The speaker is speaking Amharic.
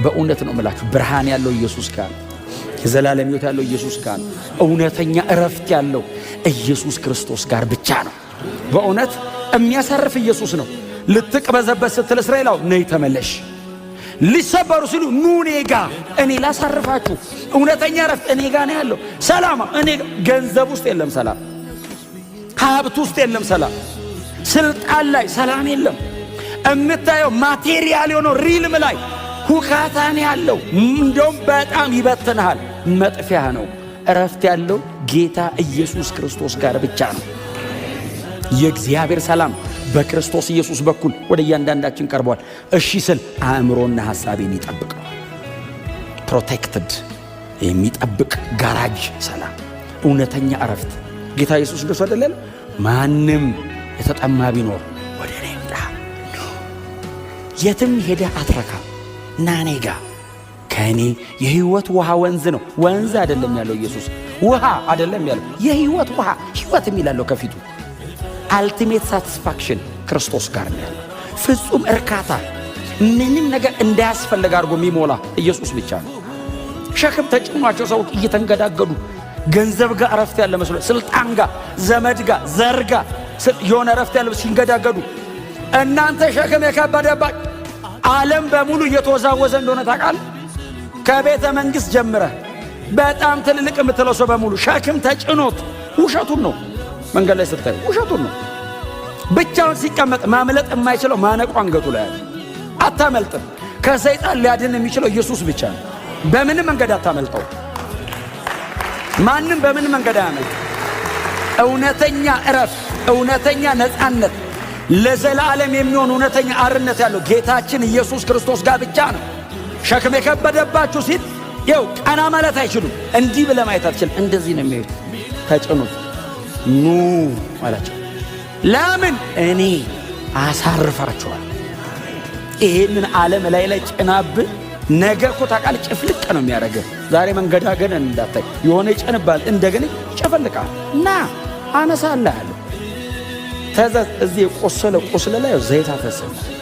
በእውነት ነው የምላችሁ፣ ብርሃን ያለው ኢየሱስ ጋር ነው። የዘላለም ሕይወት ያለው ኢየሱስ ጋር ነው። እውነተኛ እረፍት ያለው ኢየሱስ ክርስቶስ ጋር ብቻ ነው። በእውነት የሚያሳርፍ ኢየሱስ ነው። ልትቅበዘበዝ ስትል እስራኤላው ነይ ተመለሽ፣ ሊሰበሩ ሲሉ ኑ እኔ ጋ፣ እኔ ላሳርፋችሁ። እውነተኛ እረፍት እኔ ጋ ነው ያለው። ሰላም እኔ ገንዘብ ውስጥ የለም ሰላም፣ ሀብት ውስጥ የለም ሰላም፣ ስልጣን ላይ ሰላም የለም። የምታየው material የሆነው realm ላይ ሁካታን ያለው እንደውም በጣም ይበትንሃል፣ መጥፊያ ነው። እረፍት ያለው ጌታ ኢየሱስ ክርስቶስ ጋር ብቻ ነው። የእግዚአብሔር ሰላም በክርስቶስ ኢየሱስ በኩል ወደ እያንዳንዳችን ቀርቧል። እሺ ስል አእምሮና ሐሳቤን ይጠብቀዋል። Protected የሚጠብቅ ጋራጅ ሰላም፣ እውነተኛ እረፍት። ጌታ ኢየሱስ እንደሱ አይደለ? ማንም የተጠማ ቢኖር ወደ እኔ ይምጣ። የትም ሄደህ አትረካም። ና እኔ ጋ፣ ከእኔ የህይወት ውሃ ወንዝ ነው። ወንዝ አይደለም ያለው ኢየሱስ፣ ውሃ አይደለም ያለው፣ የህይወት ውሃ፣ ህይወት የሚላለው ከፊቱ። Ultimate satisfaction ክርስቶስ ጋር ነው ያለው። ፍጹም እርካታ፣ ምንም ነገር እንዳያስፈልግ አድርጎ የሚሞላ ኢየሱስ ብቻ ነው። ሸክም ተጭኗቸው ሰዎች እየተንገዳገዱ ገንዘብ ጋር እረፍት ያለ መስሎ፣ ስልጣን ጋር፣ ዘመድ ጋር፣ ዘር ጋር የሆነ እረፍት ያለ ሲንገዳገዱ፣ እናንተ ሸክም የከበደባችሁ፣ ዓለም በሙሉ እየተወዛወዘ እንደሆነ ታውቃለህ። ከቤተ መንግሥት ጀምረህ በጣም ትልልቅ የምትለው ሰው በሙሉ ሸክም ተጭኖት፣ ውሸቱን ነው። መንገድ ላይ ስታዩ ውሸቱን ነው። ብቻውን ሲቀመጥ ማምለጥ የማይችለው ማነቆ አንገቱ ላይ አለ። አታመልጥም። ከሰይጣን ሊያድን የሚችለው ኢየሱስ ብቻ ነው። በምንም መንገድ አታመልጠው። ማንም በምንም መንገድ አያመልጥ። እውነተኛ እረፍት፣ እውነተኛ ነፃነት፣ ለዘላለም የሚሆን እውነተኛ አርነት ያለው ጌታችን ኢየሱስ ክርስቶስ ጋር ብቻ ነው። ሸክም የከበደባችሁ ሲል ይኸው ቀና ማለት አይችሉም። እንዲህ ብለህ ማየት አትችልም። እንደዚህ ነው የሚያዩት። ተጭኑት ኑ አላቸው። ለምን? እኔ አሳርፋችኋል። ይሄንን ዓለም ላይ ላይ ጭናብህ ነገ እኮ ታውቃለህ፣ ጭፍልቅ ነው የሚያደርግህ። ዛሬ መንገዳገን እንዳታይ የሆነ ይጭንባል፣ እንደገና ይጨፈልቃል። ና አነሳልሃለሁ። ተዘዝ፣ እዚህ የቆሰለ ቁስል ላይ ዘይት አፈስልሃል።